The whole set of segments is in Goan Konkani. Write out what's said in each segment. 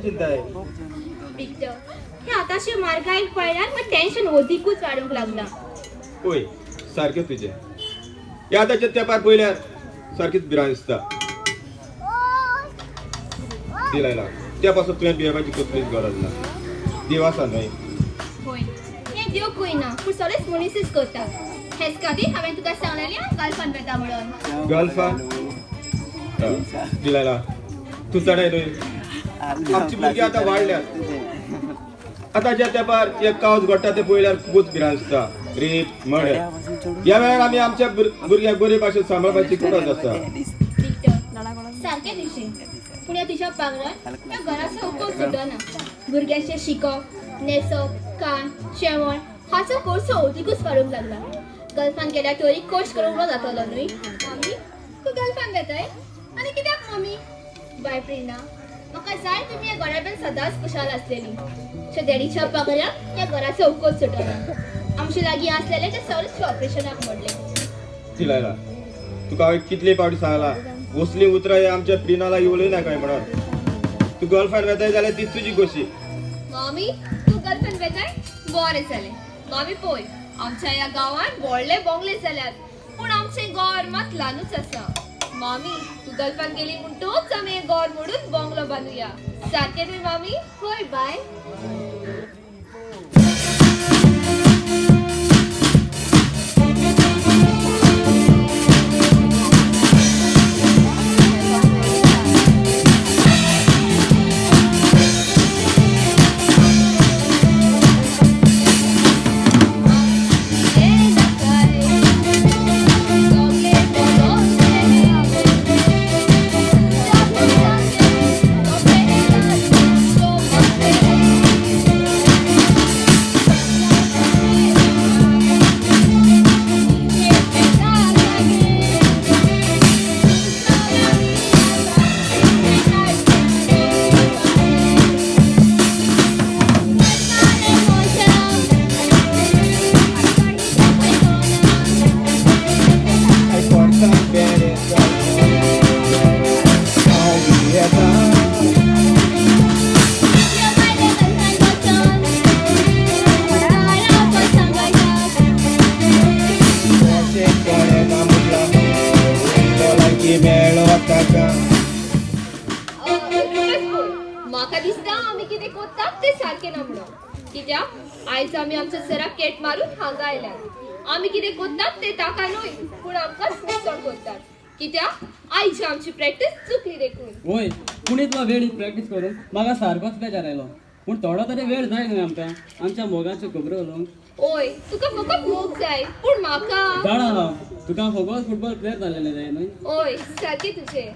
चिंताय? विक्टर, हे आतांचे मार्गायक पळयल्यार म्हाका टेन्शन अदिकूच वाडूंक लागलां. पळय, सारकें तुजें. ह्या आतांच्या तेंपार पळयल्यार सारकीच भिरांत दिसता. दिलायला, त्या पासून तुवें भियेवपाची कसलीच गरज ना. देव आसा न्हय? होय, हें देव कयना, पूण सगळेच मनीसच करता. हेच खातीर हांवें तुका सांगलेलें हांव गल्फान वता म्हणून. गल्फान दिलायला, तूं जाणाय न्हय, आमची भुरगीं आतां वाडल्यात. आतांच्या तेंपार एक कावज घडटा तें पळयल्यार खुबूच भिरांत दिसता. Rape, murder. ह्या वेळार आमी आमच्या भुरग्यांक बरे भाशेन सांबाळपाची गरज आसा. विक्टर, सारकें तुजें, पूण ह्या तुज्या पांगरान ह्या घराचो उकोल सुटना. भुरग्यांचें शिकप, न्हेसप, कान, जेवण हाचो खर्चो अदिकूच वाडूंक लागला. गल्फान गेल्यार तरी कश्ट करूंक उणो जातलो न्हय? मम्मी, तूं गल्फान वेताय आनी कित्याक मम्मी? बाय प्रेरणा, म्हाका जाय तुमी ह्या घरा सदांच खुशाल आसलेली. तुज्या डॅडीच्या पगाराक ह्या घराचो उकोल सुटना. आमचे लागीं आसलेले ते सगळेच ऑपरेशनाक मोडले. दिलायला, तुका हांवें कितले फावटी सांगलां, असलीं उतरां हे आमच्या प्रिनाला उलय नाका म्हणून. तूं गर्लफ्रेंड वेताय जाल्यार ती तुजी गोशी. मामी, तूं गर्लफ्रेंड वेताय, बरें जालें. मामी पळय, आमच्या ह्या गांवांत व्हडले बोंगले जाल्यात, पूण आमचें घर मात ल्हानूच आसा. मामी, तूं गल्फान गेली म्हणटूच आमी हें घर मोडून बोंगलो बांदुया. सारकें न्हय मामी? होय बाय. म्हाका दिसता आमी कितें कोत्तात तें सारकें ना म्हणून. कित्याक आयज आमी आमच्या सराक केट मारून हांगा आयल्यात. आमी कितें कोत्तात तें ताका न्हय, पूण आमकां चड कोत्तात. कित्याक आयची आमची प्रॅक्टीस चुकली देखून. वय, पूण इतलो वेळ प्रॅक्टीस करून म्हाका सारकोच बेजार आयलो. पूण थोडो तरी वेळ जाय न्हय आमकां आमच्या मोगाच्यो खबरो उलोवंक. ओय, तुका फकत मोग जाय, पूण म्हाका जाणा हांव, तुका फकत फुटबॉल प्लेयर जाल्लें जाय न्हय? ओय, सारकें तुजें.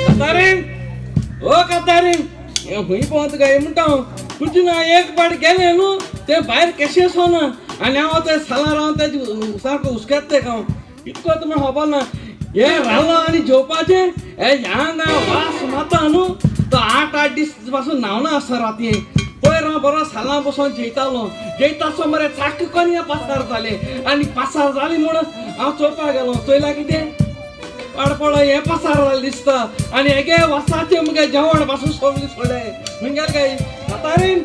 कतारीन, ओ कतारीन, हे खंय भोंवता काय म्हणटा हांव. तुजी ना एक पाट गेलें न्हू तें भायर कशें सोना आनी हांव तें सालार हांव तेजें सारको हुस्क्यात तें हांव इतको तुमी खबर ना. हें रावलां आनी जेवपाचें हे ह्या ना वास मारता न्हू तो 8 8 दीस पासून न्हांवना आसता राती. पयर हांव बरो सालां बसोन जेयतालो, जेयता मरे चाक कन्या पासार जालें आनी पासार जाली म्हणून हांव चोवपाक गेलो. चोयला कितें पाडपड हें पासार जालें दिसता आनी हेगे वासाचें मुगे जेवण पासून सोडलें सोडलें. खंय गेलें काय कतारीन?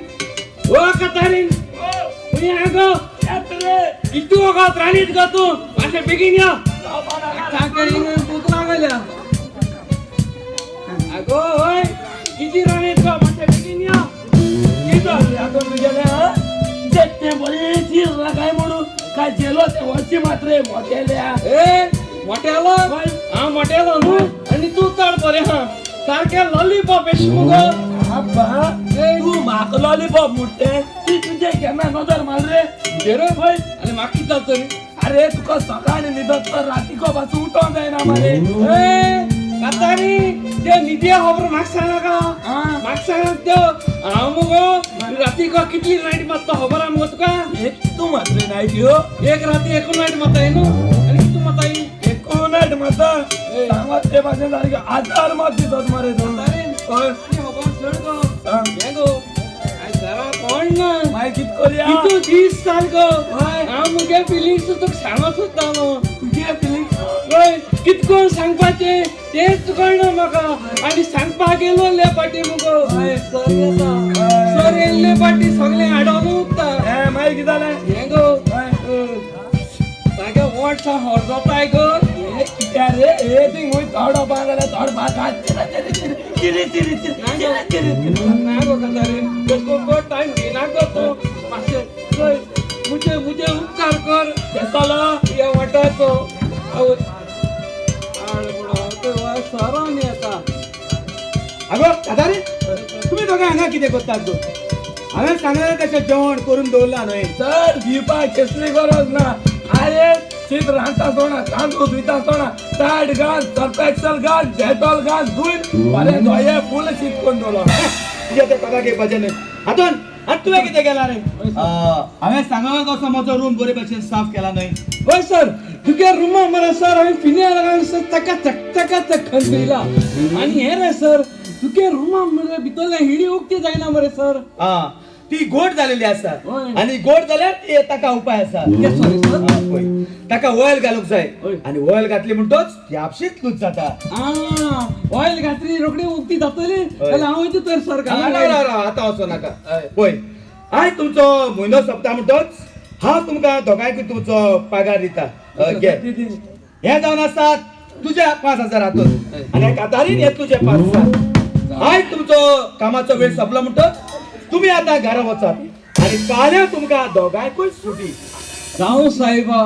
ओ कतारीन, खंय आहा गो? रे कितू वखत राणीत गो तूं मातशें बेगीन यो. सारकें भूक लागल्या. आगो हय किती राणीत गो मातशें बेगीन यो. कितें जालें आतां तुगेलें हा? जे तें बरें चिरलां काय म्हणून काय जेलो ते वरशी मात्र मोटेल्या. ए मोटेलो हांव मोटेलो न्हू आनी तूं चड बरें आहा सारकें लॉलीपॉप येश मुगो. आब्बा तूं म्हाका लॉलीपॉप म्हणटे ती तुजे केन्ना नदर मार रे. तुजेर हय. आनी म्हाका कितें जाता तरी? अरे तुका सकाळी न्हिदत तर रातीको पासून उठोंक जायना मरे. ए कातारी ते निधी खबर म्हाका सांग नाका. म्हाका सांग त्यो हांव मुगो रातीको कितली नायट मारता खबर आहा मुगो तुका? एक तूं मातरे नायट ह्यो. एक राती एकू नायट मारताय न्हू आनी कितू मारताय? एकू नायट मारता सांगत ते भाशेन सारकें आजार मात दिसत मरे तूं. कातारीन हय. ती खबर सोड गो. सांग. हें गो आयज घरा कोण ना. मागीर कित करया? कितू दीस जाल गो. हय. हांव मुगे फिलिंग्स तुका सांगत सुद्दां न्हू. तुगे फिलिंग्स? हय कितकोन सांगपाचें तेंच कळना म्हाका आनी सांगपाक गेलो ले पाटी मुगो सर येता सर येयल्ले पाटी सगळें हाडोन उरता. हें मागीर कितें जालें? हें गो हय. तागे वोट हरजोताय गो. हे कित्या रे हे थिंग वयर थोडो पा जाल्यार थोडो पा चिरी चिरी चिरी चिरी चिरी चिरी. ना गो कसा रे तशें टायम घेयना गो तूं मातशें चोय मुजे मुजे उपकार कर. येतलो. ह्या वाटाचो सरान येता. अगो कातारी तुमी दोगां हांगा कितें करतात गो? हांवें सांगलें तशें जेवण करून दवरलां न्हय? सर दिवपाक कसली गरज ना. अरे शीत रांदता आसतना तांदूळ धुयता आसतना ताट घाल सर्फ एक्सेल घाल डेटॉल घाल धुय बरें धोये फूल शीत करून दवरलो. तुज्या ते कोताक येवपाचें न्हय हातून. आनी तुवें कितें केलां रे? हांवें सांगलां तसो म्हजो रूम बरे भशेन साफ केला न्हय? हय सर तुगे रुमा मरे सर हांवें फिनेल घालून सर चका चक चका चक खंयला. आनी हें रे सर तुगे रुमा मरे भितरल्या हिडी उक्ती जायना मरे सर. आं ती गोड जालेली आसा. हय. आनी गोड जाल्यार ती ताका उपाय आसा. Sorry sir. आं, पळय ताका ऑयल घालूंक जाय. हय. आनी ऑयल घातली म्हणटोच ती आपशीच लूज जाता. आं ऑयल घातली रोखडी उक्ती जातली जाल्यार हांव वयता तर सर राव, राव, घालूंक. राव, आतां वचो नाका. पळय आयज तुमचो म्हयनो सोंपता म्हणटोच हांव तुमकां दोगांयकूय तुमचो पगार दिता. घे हे जावन आसात तुजे 5000 हातून आनी कातारीन हे तुजे 5000. आयज तुमचो कामाचो वेळ सोंपलो म्हणटोच तुमी आतां घरा वचात आनी फाल्यां तुमकां दोगांयकूय सुटी. जावं साहेबा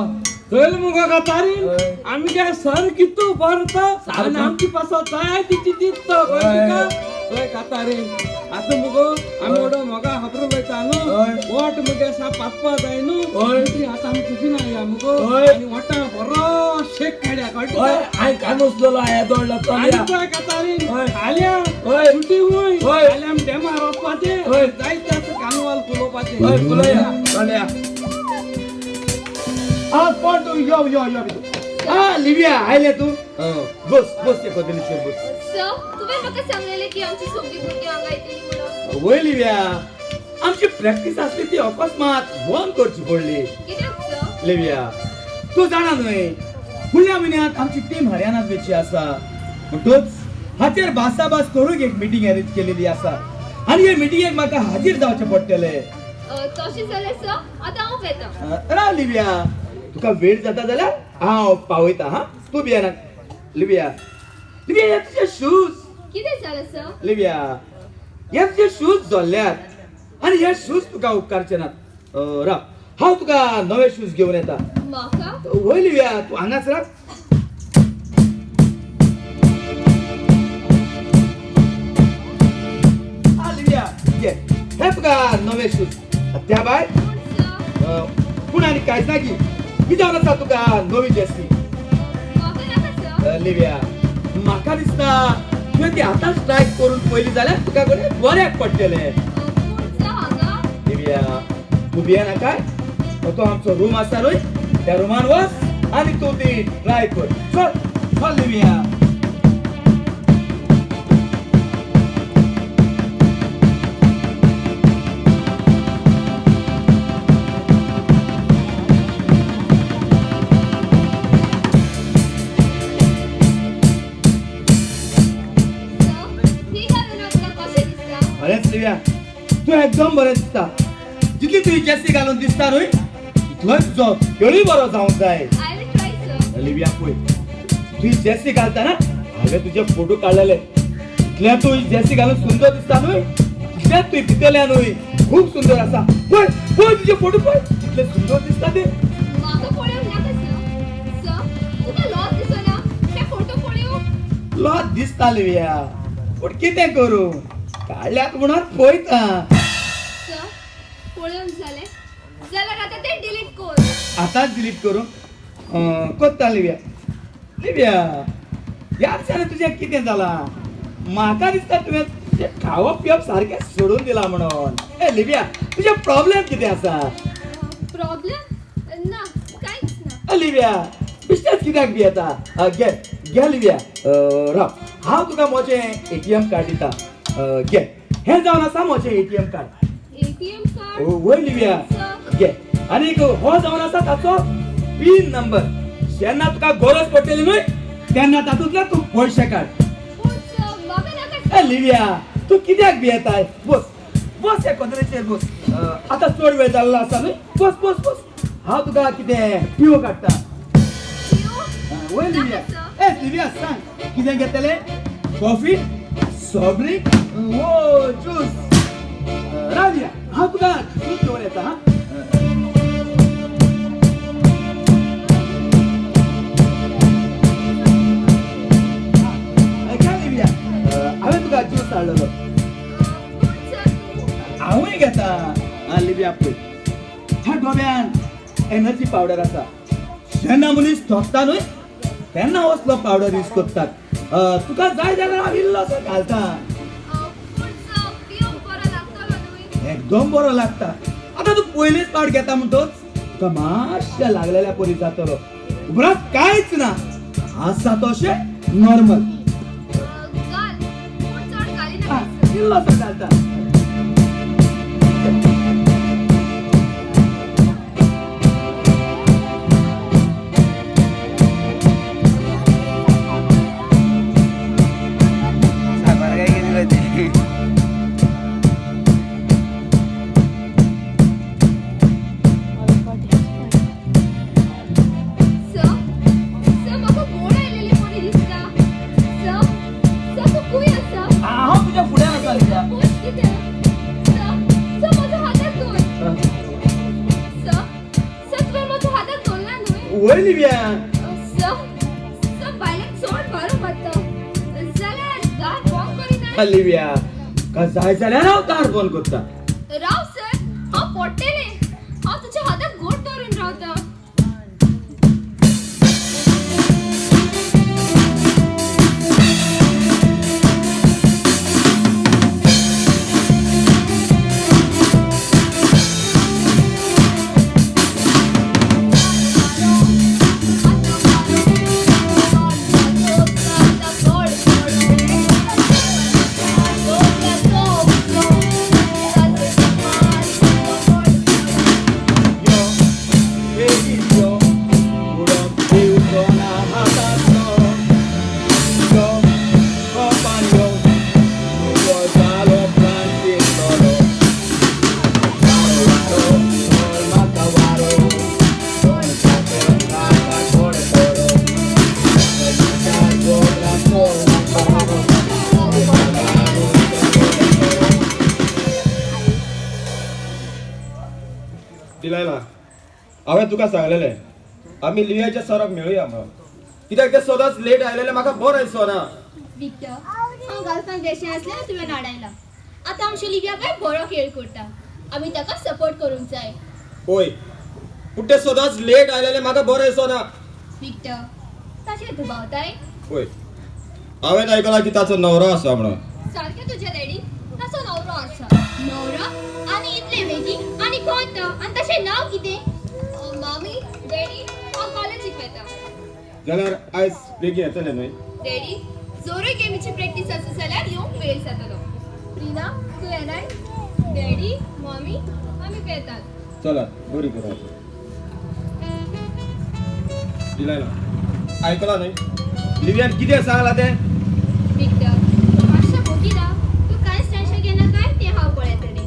चल मुगो कातारीन आमगे सर कितू बरता आनी आमची पासत जाय तिची दिता कळ्ळें तुका? चोय कातारीन आतां मुगो आमी व्हडो मोगा खबर वयता न्हू हय. वोट मुगे सा पासपा जाय न्हू. हय. ती आतां आमी खुशी ना या मुगो. हय. आनी वोटां बरो शेक काडया कळ्ळें हय तुका? हांवें कान उचलोलो हांवें दोडलो आनी चलया. चोय कातारीन हय. फाल्यां हय. सुटी वय हय. फाल्यां आमी डेमार वचपाचें हय. जायते आसा कार्निवाल फुलोवपाचें. हय फुलया चलया. आं कोण तूं? यो यो यो भितर. आं लिव्या आयलें तूं? बस बस ते कदेलीचेर बस. सर तुवें म्हाका सांगलेलें की आमची सगळीं भुरगीं हांगा येतलीं म्हणून. वय लिव्या आमची प्रॅक्टीस आसली ती अकस्मात बंद करची पडली. कित्याक सर? लिव्या तूं जाणा न्हय फुडल्या म्हयन्यांत आमची टीम हरियाणात वचची आसा म्हणटूच हाचेर भासाभास करूंक एक मिटींग अरेंज केलेली आसा आनी हे मिटिंगेक म्हाका हाजीर जावचें पडटलें. तशें जाल्यार सर आतां हांव वेता. राव लिव्या तुका वेळ जाता जाल्यार हांव पावयता. हा तूं भियेना. लिव्या लिव्या हे तुजे शूज. कितें जालें सर? लिव्या हे तुजे शूज जोडल्यात आनी हे शूज तुका उपकारचे नात. राव हांव तुका नवे शूज घेवन येता. म्हाका? वय लिव्या तूं हांगाच राव. आ लिव्या घे हे तुका नवे शूज. त्या भायर पूण सर पूण आनी कांयच ना की ही जावन आसा तुका नवी जर्सी. म्हाका नाका सर. लिव्या म्हाका दिसता तुवें ती आतांच ट्राय करून पळयली जाल्यार तुका कडेन बऱ्याक पडटलें. पूण सर हांगा लिव्या तूं भियेनाका. तो आमचो रूम आसा न्हय त्या रुमान वच आनी तूं ती ट्राय कर. चल चल लिव्या. सर ही घालून हांव तुका कशें दिसता? खरेंच लिव्या तूं एकदम बरें दिसता. जितली तुजी जॅसी घालून दिसता न्हय तितलोच तुजो खेळूय बरो जावंक जाय. I will try sir. Olivia पळय, तूं जॅसी घालता ना, हांवें तुजे फोटो काडलेले, इतल्यान तूं जॅसी घालून सुंदर दिसता न्हय, इतल्यान तूं भितरल्यान न्हय खूब सुंदर आसा. पळय पळय तुजे फोटो पळय, इतले सुंदर दिसता ते. म्हाका पळोवंक नाका सर. सर तुका लॉस दिसना ते फोटो पळोवंक? लॉस दिसता लिव्या, पूण कितें करूं, काडल्यात म्हणून पळयता. सर पळोवन जालें जाल्यार आतां ते डिलीट कर. आतांच डिलीट करूं? कोत्ता लिव्या. लिव्या ह्या दिसांनी तुजें कितें जालां? म्हाका दिसता तुवें तुजें खावप पिवप सारकें सोडून दिलां म्हणून. ए लिव्या, तुजें प्रॉब्लेम कितें आसा? प्रॉब्लेम ना, कांयच ना. लिव्या बिश्टेच कित्याक भियेता? घे घे लिव्या, राव हांव तुका म्हजें ATM card दिता. घे, हें जावन आसा म्हजें ATM card. ATM card? वय लिव्या, घे. आनीक हो जावन आसा ताचो पिन नंबर. जेन्ना तुका गरज पडटली न्हय तेन्ना तातूंतल्यान तूं पयशे काड. ए लिव्या, तूं कित्याक भियेताय? बस बस ह्या कदरेचेर बस. आतां चड वेळ जाल्लो आसा न्हय, बस बस बस. हांव तुका कितें पिवो काडटा. वय लिव्या. ए लिव्या सांग कितें घेतलें? कॉफी, सॉफ्ट ड्रिंक वो ज्यूस? राव लिव्या, हांव तुका ज्यूस घेवन येता. हा काय लिव्या, हांवें तुका ज्यूस हाडलेलो. हांवूय घेता. लिव्या पळय, ह्या डोब्यान एनर्जी पावडर आसा. जेन्ना मनीस थकता न्हय तेन्ना असलो पावडर यूज करतात. तुका जाय जाल्यार हांव इल्लोसो घालता. एकदम बरो लागता. आतां तूं पयलीच पावट घेता म्हणटच तुका मातशें लागलेल्या परी जातलो, उपरांत कांयच ना, आसा तशें नॉर्मल. इल्लोसो घालता. लिव्या, का जाय जाल्यार हांव दार बंद करता. राव सर, हांव पडटेलें. हांव तुज्या हाताक घट धरून रावता. डिलायला, हांवें तुका सांगलेलें आमी लिव्याच्या सराक मेळुया म्हणून, कित्याक ते सदांच लेट आयलेले म्हाका बरें दिसना. विक्टर, हांव गर्लफ्रेंड जशें आसलें तुवें हाडायला. आतां आमचें लिव्या बाय बरो खेळ करता, आमी ताका सपोर्ट करूंक जाय. पळय, पूण ते सदांच लेट आयलेले म्हाका बरें दिसना. विक्टर, ताचेर दुबावताय? पळय, हांवें आयकलां की ताचो न्हवरो आसा म्हणून. सारकें तुजें डॅडी, ताचो न्हवरो आसा. न्हवरो? आनी इतले वेगीं? आनी कोण तो? आनी ताचें नांव कितें? मामी, डॅडी, हांव कॉलेजीक वता. जाल्यार आयज बेगीन येतलें न्हय? डॅडी, जोरूय गेमीची प्रॅक्टीस आसा जाल्यार येवंक वेळ जातलो. प्रिना, तूं येनाय? डॅडी, मॉमी, आमी वेतात. चला बरी करा. डिलायला, आयकलां न्हय लिव्यान कितें सांगलां तें? विक्टर, मातशें वोगी राव. तूं कांयच टेन्शन घेनाकाय, तें हांव पळयतलें.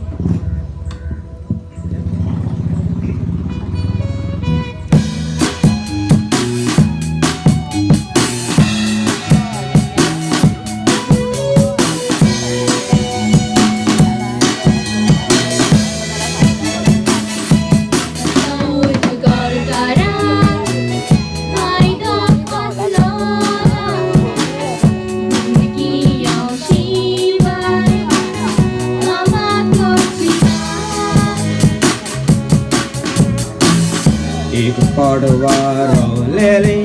पडवा रावलेली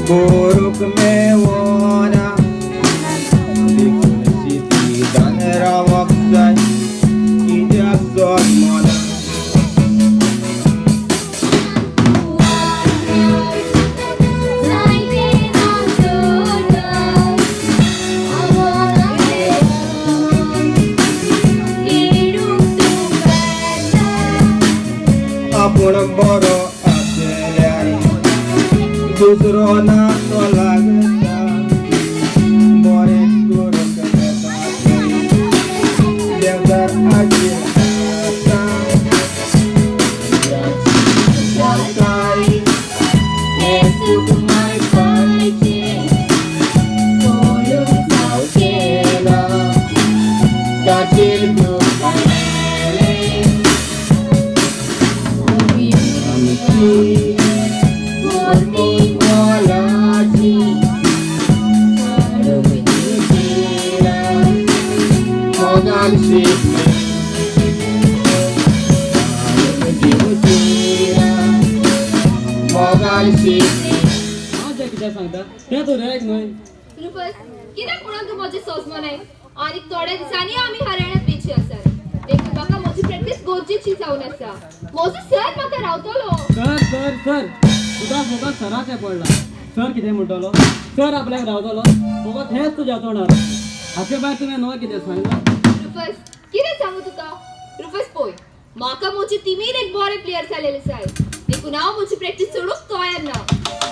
गोरूक मेवना देखून शितीदान रावक जाय कित्याक जल्मना. आपूण बरो आसल्यार दुसरो ना तो लागता, बरें करूंक येता देंवचार आजी आसा. सरकारी हें सूख मेळपाचें जावचें ना, ताचेर दुखलें आमची मोलाची मोगान शिकले मोगान शिकले. हांव जें कितें सांगता तें तूं रेक न्हय. रुफस, कित्याक म्हणून तूं म्हजें सोंसमनाय? आनी थोड्या दिसांनी आमी हरयाणात वेची आसात, देखून म्हाका म्हजी प्रॅक्टीस गरजेची जावन आसा. म्हजो सर म्हाका रावतलो. सर सर सर, तुका फकत सराचें पडलां. सर कितें म्हणटलो, सर आपल्याक रावतलो, फकत हेंच तुज्या तोंडार. हाचे भायर तुवें नवें कितें सांगलां? रुफस, कितें सांगू तुका? रुफस पळय, म्हाका म्हजी टिमीन एक बरे प्लेयर जालेले जाय, देखून हांव म्हजी प्रॅक्टीस सोडूंक तयार ना.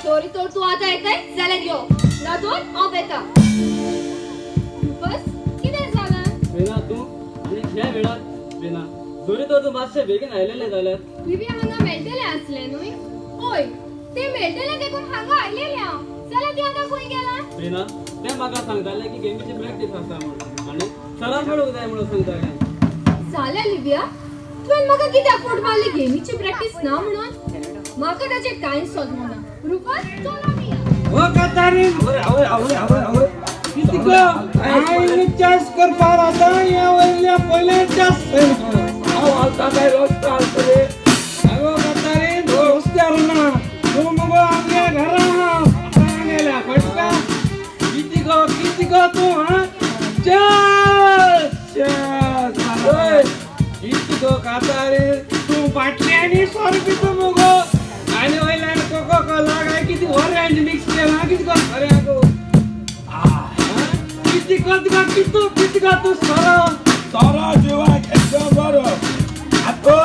सॉरी, तर तूं आतां येताय जाल्यार यो, ना तर हांव वेता. रुफस, कितें जालां? रिना, तूं आनी ह्या वेळार रिना, जरी तर तूं मातशें बेगीन आयलेलें जाल्यार. विवी हांगा मेळटलें आसलें न्हय? हय, तें मेळटलें देखून हांगा आयलेलें हांव. जाल्यार तें आतां खंय गेलां? रिना, तें म्हाका सांगतालें की गेमीची प्रॅक्टीस आसा म्हणून आनी सराक मेळूंक जाय म्हणून सांगतालें. जालें लिव्या, तुवें म्हाका कित्याक फट मारली गेमीची प्रॅक्टीस ना म्हणून? म्हाका ताचें कांय सोदना. रुफस, चल आमी या. ओ कतारीन, आवय आवय आवय आवय, किती गो आयनी चॅस करपाक आतां हे वयल्या पयलें चॅस. हांव हालता काय रस्तो हालता रे? अगो कतारीन, रस्त्यार ना तूं मुगो, आमगे घरा आहा. गेल्या फटका. किती गो, किती गो तूं? हा, चॅस चॅस. ओय, किती गो कातारीन, तूं बाटल्यांनी सोर पितो मुगो आनी वयल्यान कोको कोला काय किती ऑरेंज मिक्स केला. किती गो खरें गो? किती गो तुका, कितू किती गो तूं सोरो? सोरो जिवाक एकदम बरो. आतां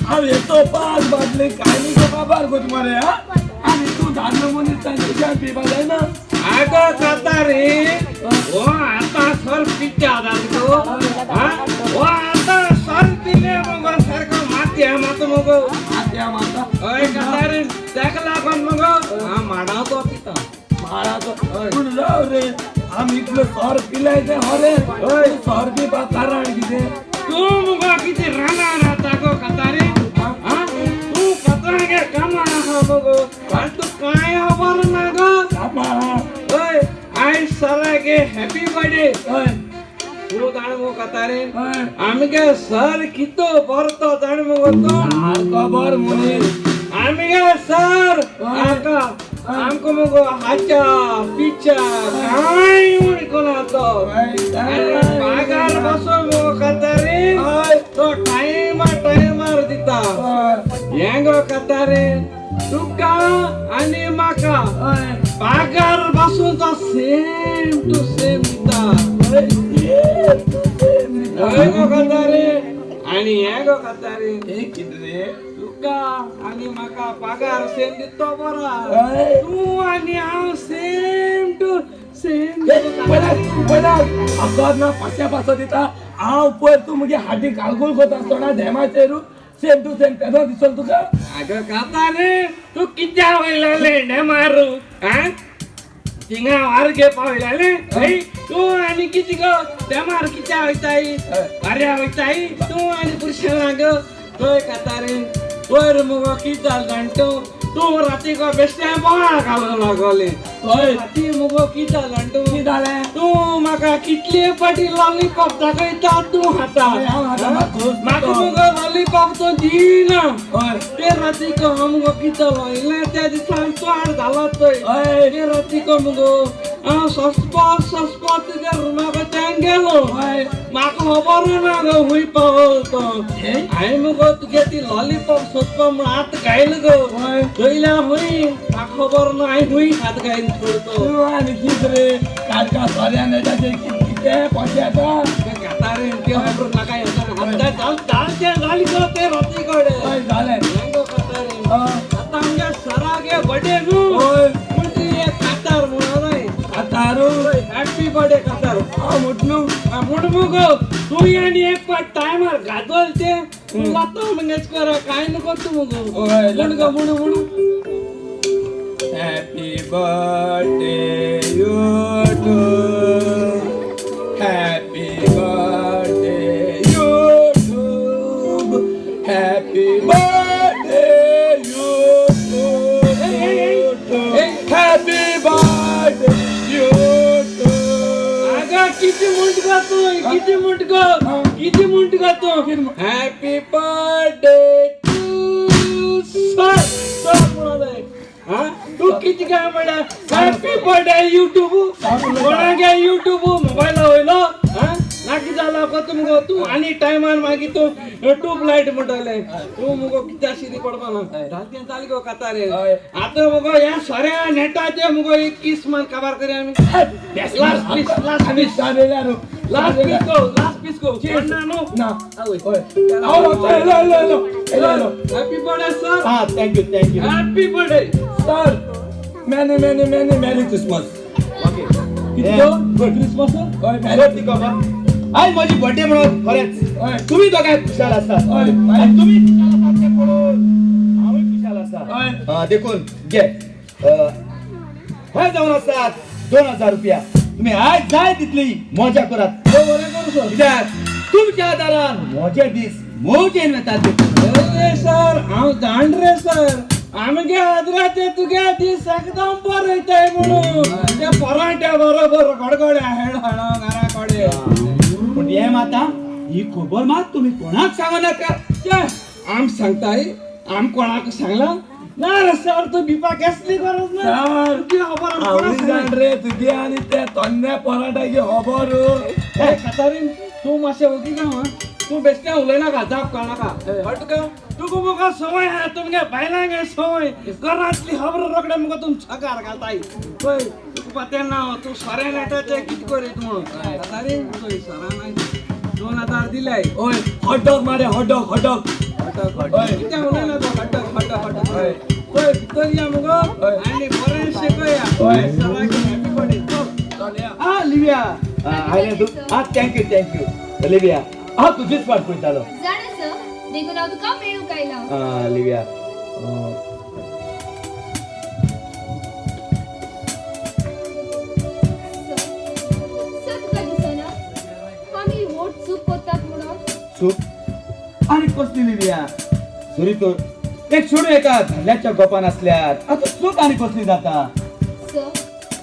हांव येतो 5 बाटली कांय न्ही गो काबार कोत मरे. हा, आनी तूं दादलो मनीस, तांच्या पिवपा जायना. आगो कतारी, हो आतां सर पिट्टा गो. हो आतां सर पिले मुगो, सारको माथ्या मातो मुगो. आत्या माता. हय कतारी, ताका लागून मुगो हांव माडाचो पिता. माळाचो पूण राव रे, आमी इतलो सोर पिलाय तें हरे. हय, सोर पिवपाक कारण कितें? तूं मुगो कितें रानां रावता गो कतारी? हा, तूं कतरांगे कामां आहा मुगो आनी तूं कांय खबर ना गो. कामां? हय, आयज सरागे हॅपी बर्थडे. हय. तूं जाण मुगो कतारी, हय. आमगे सर कितो बरो तो जाण मुगो तूं? सारको बरो मनीस. आमगे सर आमकां आमकां मुगो हाच्या पिच्या कांय उणी कोना तो. आनी पागार बसून मुगो कतारी, तो टायमा टायमार दिता. हें गो कतारी, तुका आनी म्हाका पागार बसून तो सेम टू सेम दिता. हय गो कतारी, आनी हें गो कतारी, हे कितें रे? तुका आनी म्हाका पगार सेम दितो बरो, हय. तूं आनी हांव सेम टू सेम. पयला पयला असोच ना पांचशे पांचशे दिता हांव. पयर तूं मुगे हाटी कालगोल करता आसतना डेमाचेर सेम टू सेम तेदो दिसलो तुका. आगो कातारी, तूं कित्याक वयलें डेमार? आं, थिंगा वारगे पावयलें. हय, तूं आनी कितें गो डेमार कित्याक वयताय? वाऱ्या वयताय तूं आनी पुरुशां गो. थंय कातारी, पयर मुगो कितें जालें जाण तूं, तूं राती गो बेश्टें बोवाळ घालूंक लागोलें. हय. फाटी मुगो कितें जालें तूं? कितें जालें? तूं म्हाका कितले फाटी लॉलीपॉप दाखयता तूं खाता. हय, हांव खाता, म्हाका खोस म्हाका जाता. मुगो लॉलीपॉप तो दिना. हय. ते रातीक हांव मुगो कितें जालो इल्लें त्या दिसा चड जालो थंय. हय. ते रातीक मुगो हांव सस्पात सस्पात तुज्या रुमा कडच्यान गेलो. हय. म्हाका खबर ना गो खूंय पावलो तो. हे? हांवें मुगो तुगे ती लॉलीपॉप सोदपा म्हूण हात घायल गो. हय. चोयल्या खूंय म्हाका खबर ना हांवें खूंय हात घायल सोडतो. तूं आनी कितें रे कालका सोऱ्यान येता कितें पयशे येता. ते कातारीन ते खबर नाका येता. आतां जालचें जालें गो ते राती कडेन. हय जालें. हें गो कातारीन. हय. आतां आमगे सरागे बर्थडे न्हू. हय. पूण ती एक कातार म्हणून न्हय. कातारू. हॅपी बर्थडे कातार. हांव म्हटलो. म्हूण मुगो तूं आनी एक फावट टायमार गाजोल ते लता मंगेशकर कांय नको तूं मुगो. हय, म्हण गो म्हण म्हण. Happy birthday YouTube. Happy birthday YouTube. Happy birthday YouTube. Hey. Happy birthday YouTube. अगं किती म्हणट गो तूं, किती म्हणट गो, किती म्हणट गो तूं. Happy birthday to sir. Sir म्हणून हा तूं किती काय म्हणल्यार हॅपी बर्थडे युट्यूब. कोणागे युट्यूब मोबायला वयलो हा नाकी जाला को मुगो तूं आनी टायमान मागीर तूं ट्यूब लायट म्हणटले तूं मुगो कित्या शिरी पडपा ना. जालें जालें गो कातारे. हय. आतां मुगो ह्या सोऱ्या नेटाचे मुगो एक किस मान काबार करी आमी. Last piece, last piece, last piece गो, लास्ट पीस गो. ना न्हू. ना. आवय. हय. हांव वचो, येयलो येयलो येयलो येयलो येयलो. Happy birthday sir. हा, thank you thank you. Happy birthday. Sir, many many many merry Christmas. Okay. कितलो? गुड. क्रिसमस. हय. बरं ती खबर. आयज म्हजी बर्थडे म्हणून खरेंच हय. तुमी दोगांय खुशाल आसात. हय. आनी तुमी खुशाल आसात तें पळोवन हांवूय खुशाल आसा. हय. देखून घे, हय जावन आसात 2000 रुपया. तुमी आयज जाय तितली मजा करात. बरें करूं सर. कित्याक तुमच्या आदारान म्हजे दीस मौजेन वेतात देखून. अरे सर हांव जाण रे सर, आमगे आदराचे तुगे दीस एकदम बरे वयताय म्हणून ते परांट्या बरोबर गडगड्या हेड हाडा घरा कडेन. पूण हें मात ही खबर मात तुमी कोणाक सांगू नाका. छे, आम सांगताय आम कोणाक सांगला ना रे सर. तूं भिवपा कसली गरज ना. सर, तुजी खबर आम हांवूय कोणाक जाण सांगना. रे तुगे आनी ते तन्ने पराठाची खबर. ए कातारीन तूं मातशें ओगी राव आं. तूं बेश्टें उलयनाका, जाप कळनाका. कळटा तुका? तुका मुगो संवय आहा, तुमगे बायलांक संवय घरांतली खबर रोखडे मुगो तूं सकार घालताय. पळय तुका पत्या ना, तूं सोऱ्या नेटाचें कितें करीत म्हणून. कातारीन पळय सरान आयज 2000 दिल्याय. हय, हॉटडॉग मारे, हॉटडॉग हॉटडॉग. हय. कितें उलयना तो hot dog hot dog hot dog. हय. पळय भितर या मुगो हय. आनी बरें शिकया. हय. सराक हॅपी बर्थडे. चल. चल या. हा लिव्या, आयलें तूं. हा thank you thank you Livia. हांव तुजीच वाट पळयतालो. जाणा सर, देखून हांव तुका मेळूंक आयला. हा लिव्या, सर, सर तुका दिसना आमी व्हड चूक करतात म्हणून? चूक आनी कसली लिव्या? सरी तर एक चेडूं एका धंद्याच्या गोपान आसल्यार आतां चूक आनी कसली जाता? सर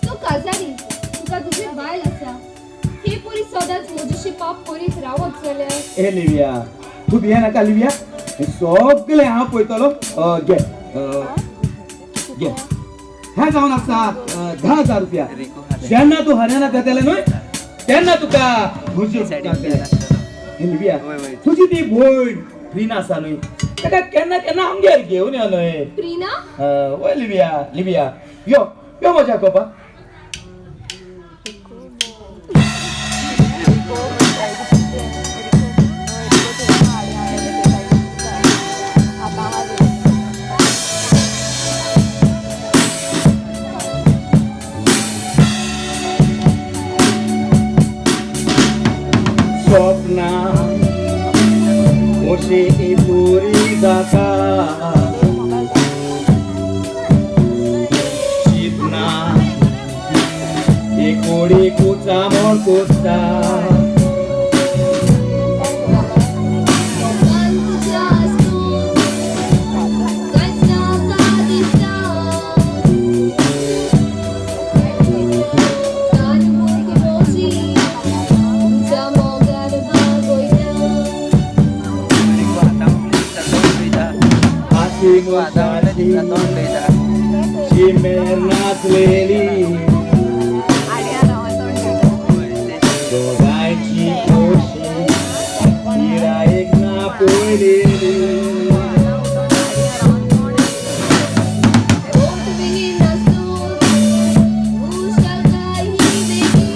तूं काजारी, तुका तुजी बायल आसा. ही पुरी सदांच म्हजीशी पाप करीत रावत जाल्यार? ए लिव्या, तूं भिये नाका लिव्या, हें सगळें हांव पळयतलो. घे, घे, हें जावन आसा 10,000 रुपया. जेन्ना तूं हरियाणा घेतलें न्हय तेन्ना तुका म्हजी उपकार. हे लिव्या, तुजी ती भयण प्रिना आसा न्हय, ताका केन्ना केन्ना आमगेर घेवन यो न्हय. प्रिना? वय लिव्या, लिव्या यो यो मजा कोपा. स्वप्ना अशी पुरी जाता, चिंतना एकोडी कुचामण कोत्ता. मोगान तुज्या आसून कांयच नाका दिसता. वर्साची शिमेर नाचलेली दोगांयची खोशी पिरायेक ना पडलेली. ओठ विहीन आसूं, उषाकाय ही वेगळी.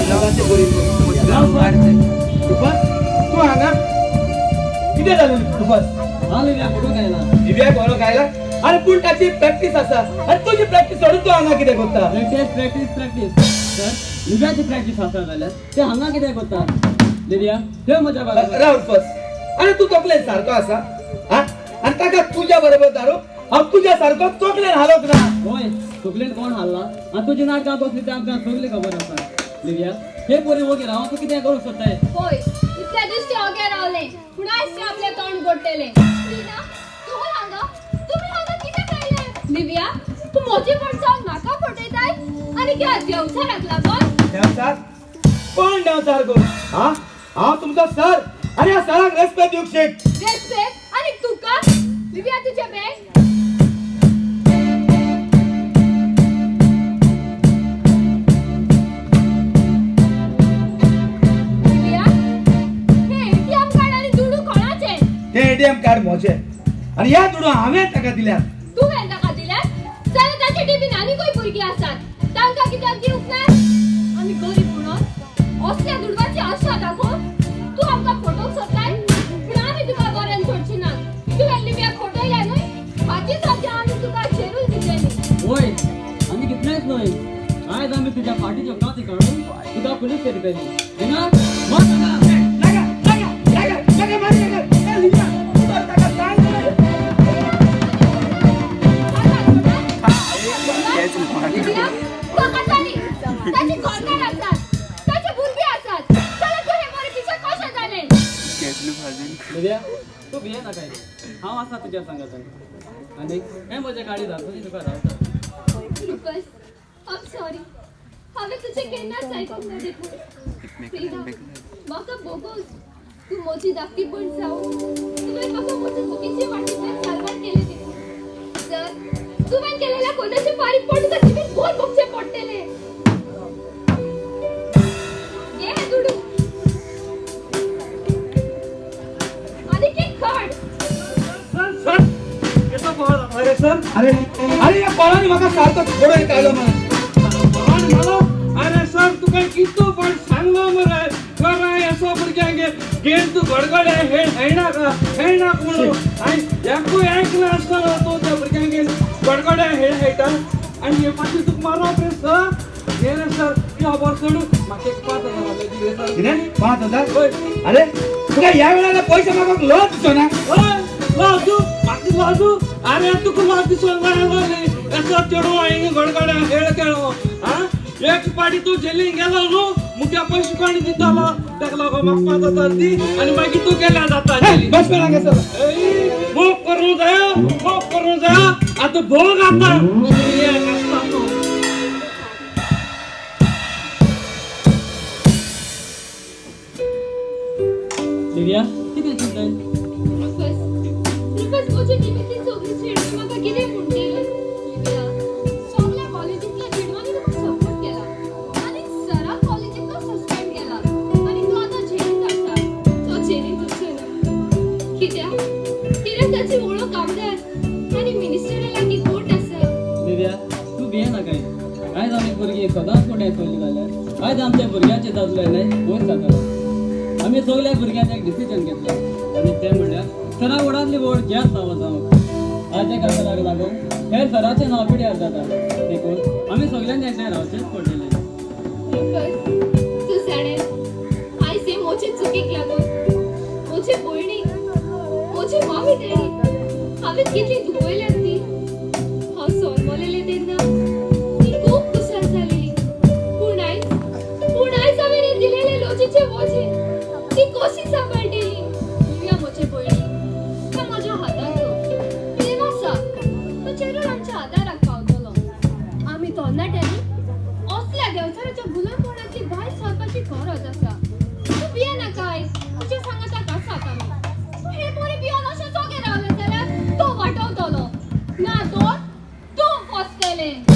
काळोख दिवची काळोख दिवची रुफस, तूं हांगा कितें जालें रुफस? हांव लिव्या फोटो काडला. दिव्याक बरो गायला. अरे पूण ताची प्रॅक्टीस आसा आनी तुजी प्रॅक्टीस सोडून तूं हांगा कितें करता? प्रॅक्टीस प्रॅक्टीस प्रॅक्टीस सर, लिव्याची प्रॅक्टीस आसा जाल्यार ते हांगा कितें करता? लिव्या, ठेव म्हज्या बाजूला. राव रुफस, अरे तूं तकलेन सारको आसा हा? आनी ताका तुज्या बरोबर धाडूं हांव तुज्या सारको तकलेन हालोवंक ना. होय, तकलेन कोण हाडला आनी तुजी नाटकां कसली तें आमकां सगळी खबर आसा. लिव्या, हे पोरी वोगी राव, तूं कितें करूंक सोदताय? होय, इतल्या दीस ते ओगे रावले, पूण आयज ते आपलें तोंड गोडटेलें. रीना, तूं हांगा, तुमी हांगा कितें काडलें? दिव्या, तूं म्हजी पडसावन म्हाका फटयताय आनी कित्याक देंवचाराक लागून? देंवचार? कोण देंवचार गो? हा, हांव तुमचो सर आनी ह्या सराक रेस्पेद दिवंक शीक. रेस्पेद आनी तुका? दिव्या, तुजें बॅग. दिव्या, हे एटीएम कार्ड आनी दुडू कोणाचे? ते एटीएम कार्ड म्हजें आनी ह्या दुडू हांवें ताका दिल्यात. तुवें ताका दिल्यात जाल्यार ताच्या टिबीन आनीकूय भुरगीं आसात, तांकां कित्याक दिवंक ना? आमी गरीब म्हणून असल्या दुडवाची आशा दाखोवन तूं आमकां फटोवंक सोदताय, पूण आमी तुका बऱ्यान सोडची ना. तुवें लिव्याक फटयल्या न्हय, हाची सद्या आमी तुका झेरून दितली. होय, आनी कितलेंच न्हय, आयज आमी तुज्या फाटीच्यो काती काडून तुका पुलीस करतली. हिंगा मत हांगा. नाका नाका नाका नाका मारी नाका. ए लिव्या, तूं तर ताका सांग रे. लिव्या, म्हाका जाली ताची घरकार आसात, ताची भुरगीं आसात, जाल्यार तूं हें बरें पिशें कशें जालें? लिव्या, तूं भिये नाकाय, हांव आसा तुज्या सांगातान. आनी हें म्हजें काळीज आसा, तुका रावता. रुपस, I'm sorry. हांवें तुजें केन्नाच आयकूंक ना देखून. प्रिया, म्हाका बोगोस, तूं म्हजी धाकटी भयण जावन तुवें म्हाका म्हजे चुकीचे वाटेंतल्यान साल्वार केलें देखून. सर, तुवें केलेल्या कोणाचे फारीक पडून तुका जिवीत भर भोगचें पडटलें. घे हे दुडू आनीक एक card. Sir sir येतो पळोवं. अरे सर, अरे अरे ह्या पोरांनी म्हाका सारको घडोवन काडलो मला. कोण म्हणो? अरे सर, तुका कितू पण सांगलो मरे बरं असो भुरग्यांक गेम तूं गडगडे हे हेळनाका हेळनाक म्हणून आनी एकूय ऐकना आसतना तूं त्या भुरग्यांक गडगडे हेळ हेळटा आनी हे पाटी तुका मारप रे सर. हे रे सर, ती खबर सोडून म्हाका एक 5,000 दी रे सर. कितें 5,000? हय. अरे तुका ह्या वेळार पयशे मागूंक लज दिसना? हय, लाजू म्हाका लाजू. अरे तुका लाज दिसोंक जाय रे असो चेडूं हांवें गडगडे हेळ खेळो. आं, एक पाटी तूं जेलीन गेलो न्हू, मुख्या पयशे कोण दितलो? ताका लागून म्हाका 5,000 दी आनी मागीर तूं गेल्यार जाता जेलीन. बस कर हांगासर. मोग करूं जायो, मोग करूं जायो, आतां भोग आतां आसता तूं. लिव्या, कितें चिंतय? रुफस, रुफस, म्हजे टिबींतली सगळीं चेडवां म्हाका कितें म्हणटलीं? लिव्या, सगल्या कॉलेजींतल्या चेडवांनी तुका सपोर्ट केला आनी सराक कॉलेजींतलो सस्पेंड केला आनी तूं आतां झेलींत आसा. तो झेलींत वचना कित्याक? कित्याक ताची वळख आमदार आनी मिनिस्टरा लागीं कोर्ट आसा. लिव्या, तूं भिये नाकाय. आयज आमी भुरगीं सदांच फुडें सरलीं जाल्यार आयज आमच्या भुरग्यांचे जातलें न्हय वयर जातलो. आमी सगल्या भुरग्यांनी एक डिसिजन घेतलें आनी तें म्हणल्यार सरा व्हडांतली व्हड गॅस लावप जावंक. आज एका सराक लागून हेर सराचें नांव पिड्यार जाता, देखून आमी सगल्यांनी एकठांय रावचेंच पडटलें. रुफस, तूं जाणें, आयज हे म्हजे चुकीक लागून म्हजे भयणीक, म्हजी मामी डॅडी हांवें कितली दुखयल्यात ती. हांव सोरमलेलें तेन्ना ती खूब खुशाल जालेली, पूण आयज हांवें हें दिलेलें लजेचें वजें ती कशी सांबाळटली? आदाराक पावतलो. आमी तरणाट्यांनी असल्या देंवचाराच्या गुलामपणांतली भायर सरपाची गरज आसा. तूं भियेनाकाय, तुज्या सांगाताक आसात आमी. तूं हे परी भियोन अशें जोगें रावलें जाल्यार तो वाटवतलो, ना तर तूं फसतलें.